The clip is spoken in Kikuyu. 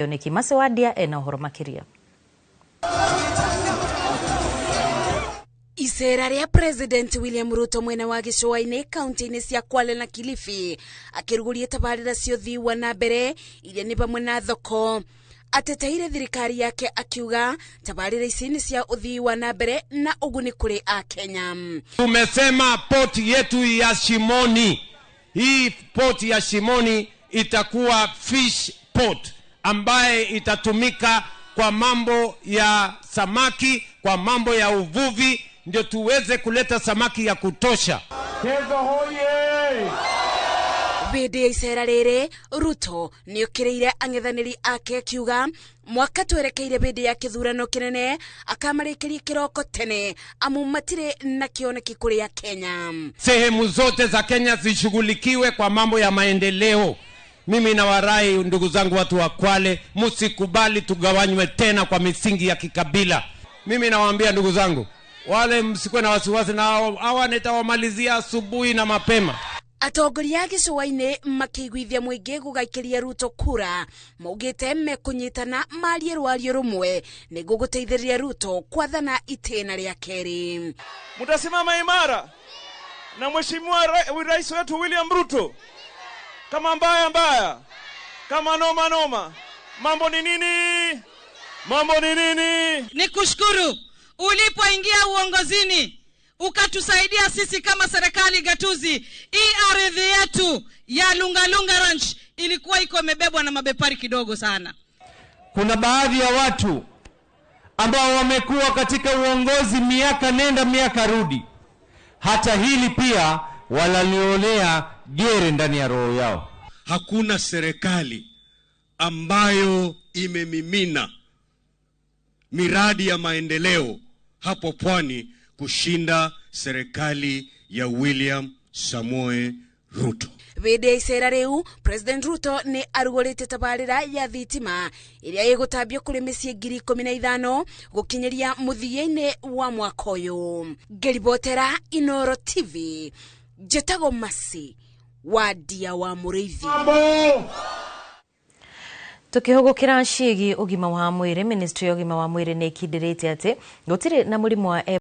Kĩoneki Macewadia ena ũhoro makĩria. Icera rĩa President William Ruto mwena wa gĩcũa-inĩ kaunti-inĩ cia Kwale na Kilifi akĩrugũria tabarĩra cia ũthii wa na mbere iria nĩ pamwe na thoko. Ateteire thirikari yake akiuga tabarĩra ici nĩ cia ũthii wa na mbere na ũguni kũrĩ Akenya. Tumesema port yetu ya Shimoni, hii port ya Shimoni itakuwa fish port ambaye itatumika kwa mambo ya samaki, kwa mambo ya uvuvi, ndio tuweze kuleta samaki ya kutosha. Kezo hoye! Hĩndĩ ya icera rĩrĩ Ruto nĩokĩrĩire ang'ethanĩri ake akiuga mwaka twerekeire hĩndĩ ya kĩthurano kĩnene akamarĩkĩria kĩroko tene amu matirĩ na kĩoneki kũrĩ Akenya. Sehemu zote za Kenya zishughulikiwe kwa mambo ya maendeleo. Mimi nawarai ndugu zangu watu wa Kwale, msikubali tugawanywe tena kwa misingi ya kikabila. Mimi nawaambia ndugu zangu, wale msikuwe na wasiwasi na hawa nitawamalizia asubuhi na mapema. Atongoria a gĩcũa-inĩ makĩiguithia mũingĩ gũgaikĩria Ruto kura maugĩte mekũnyitana marie rwario rũmwe nĩguo gũteithĩrĩria Ruto kwathana itĩna rĩa kerĩ. Mtasimama imara na Mheshimiwa Rais wetu William Ruto. Kama mbaya mbaya, kama noma noma, mambo ni nini? Mambo ni nini? Nikushukuru ulipoingia uongozini ukatusaidia sisi kama serikali gatuzi. Hii ardhi yetu ya Lungalunga Ranch ilikuwa iko imebebwa na mabepari kidogo sana. Kuna baadhi ya watu ambao wamekuwa katika uongozi miaka nenda miaka rudi, hata hili pia wanalionea gere ndani ya roho yao. Hakuna serikali ambayo imemimina miradi ya maendeleo hapo pwani kushinda serikali ya William Samoei Ruto. Hĩndĩ ya icera rĩu President Ruto nĩ arugũrĩtie tabarĩra ya thitima ĩrĩa ĩgũtambio kũrĩ mĩciĩ 15,000 gũkinyĩria mũthia-inĩ wa mwaka ũyũ. Ngĩribotera Inooro TV, njĩtagwo Mercy Wandia wa Mũrĩithi. Tukihugukira ciĩgiĩ ũgima wa mwĩrĩ, ministry ya ũgima wa mwĩrĩ nĩ ĩkindĩrĩte atĩ gũtirĩ na mũrimũ wa